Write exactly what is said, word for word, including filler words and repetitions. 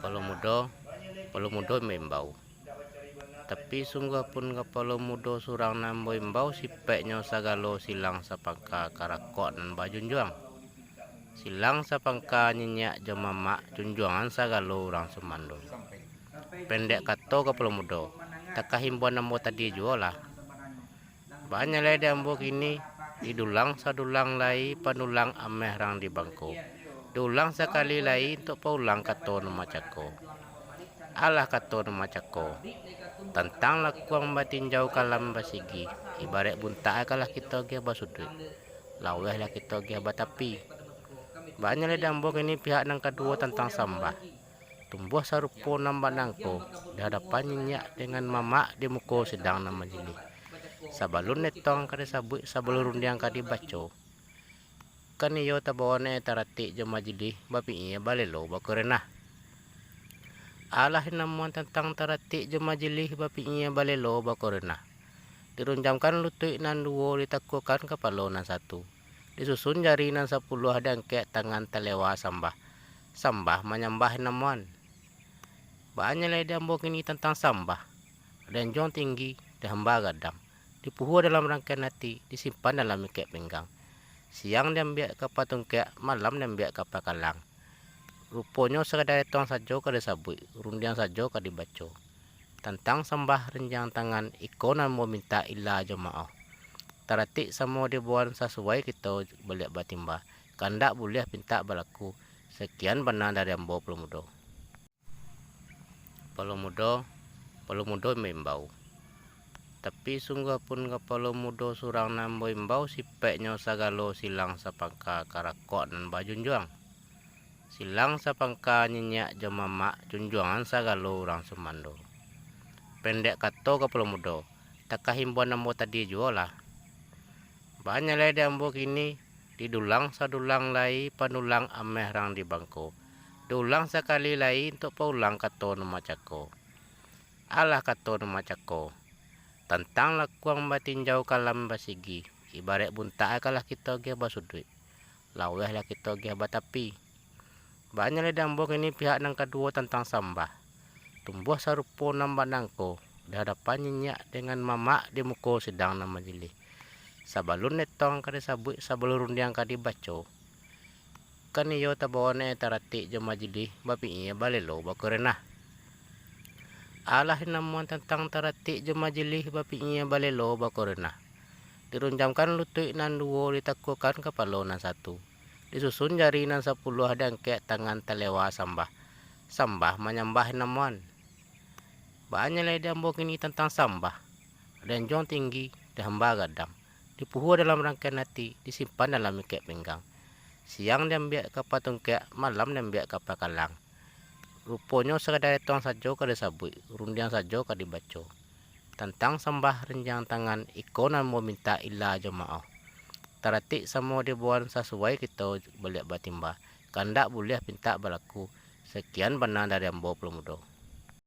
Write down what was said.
Kapalo mudo, kapalo mudo maimbau. Tapi sungguahpun kapalo mudo surang nan baimbau, sipeknyo sagalo silang sapangka karakok nan bajunjuang. Silang sapangka nyinyek jo mamak, junjuangan sagalo urang sumando. Pendek kato kapalo mudo, takah imbuan ambo tadi juo lah. Baa nyo lai di ambo kini, didulang sadulang lai, panulang ameh rang di bangko. Diulang sakali lai, untuak paulang kato nan macako. Alah kato nan macako, tantang lakuang batinjau kalam basigi, ibaraik buntak kalah kito agiah basuduik, laweh lah kito agiah batapi. Baa nyo lai di ambo kini pihak nan kaduo tantang sambah. Tumbuah sarupo nan bak nangko, di hadapan nyinyek dengan mamak di muko sidang nan majilih. Sabalun etong ka disabuik, sabalun rundiang ka dibaco, kan iyo tabawo nyo taratik jo majilih, bapikie balelo bakurenah. Alah namuan tantang taratik jo majilih, bapikie balelo bakurenah. Dirunjamkan lutuik nan duo, ditakuakan kapalo nan satu. Disusun jari nan sapuluah, diangkek tangan talewa sambah. Sambah manyambah namuan. Baa nyo lai di ambo kini tantang sambah. Dianjuang tinggi, dihamba gadang. Dipuhua dalam rangkaian ati, disimpan dalam ikek pinggang. Siang diambiak ka patungkek, malam diambiak ka pakalang. Ruponyo sakadar etong sajo ka disabuik, rundiang sajo ka dibaco. Tantang sambah rinjang tangan, iko nan mamintak ila jo maoh. Taratik samo dibuan, sasuai kito baliak batimba. Kandak buliah pintak balaku, sakian bana dari ambo Palo Mudo. Palo Mudo, Palo Mudo maimbau. Tapi sungguahpun kapalo mudo surang nan baimbau, sipeknyo sagalo silang sapangka karakok nan bajunjuang. Silang sapangka nyinyek jo mamak, junjuangan sagalo urang sumando. Pendek kato kapalo mudo, takah imbuan ambo tadi juo lah. Baa nyo lai di ambo kini, didulang sadulang lai, panulang ameh rang di bangko. Diulang sakali lai, untuak paulang kato nan macako. Alah kato nan macako, tantang lakuang batinjau kalam basigi, ibaraik buntak kalah kito agiah basuduik, laweh lah kito agiah batapi. Baa nyo lai di ambo kini pihak nan kaduo tantang sambah. Tumbuah sarupo nan bak nangko, di hadapan nyinyek dengan mamak di muko sidang nan majilih. Sabalun etong ka disabuik, sabalun rundiang ka dibaco, kan iyo tabawo nyo taratik jo majilih, bapikie balelo bakurenah. Alah namuan tantang taratik jo majilih, bapikie balelo bakurenah. Dirunjamkan lutuik nan duo, ditakuakan kapalo nan satu. Disusun jari nan sapuluah, diangkek tangan talewa sambah. Sambah manyambah namuan. Baa nyo lai di ambo kini tantang sambah. Dianjuang tinggi, dihamba gadang. Dipuhua dalam rangkaian ati, disimpan dalam ikek pinggang. Siang diambiak ka patungkek, malam diambiak ka pakalang. Ruponyo sakadar etong sajo ka disabuik, rundiang sajo ka dibaco. Tantang sambah rinjang tangan, iko nan mamintak ila jo maoh. Taratik samo dibuan, sasuai kito baliak batimba. Kandak buliah pintak balaku, sakian bana dari ambo Palo Mudo.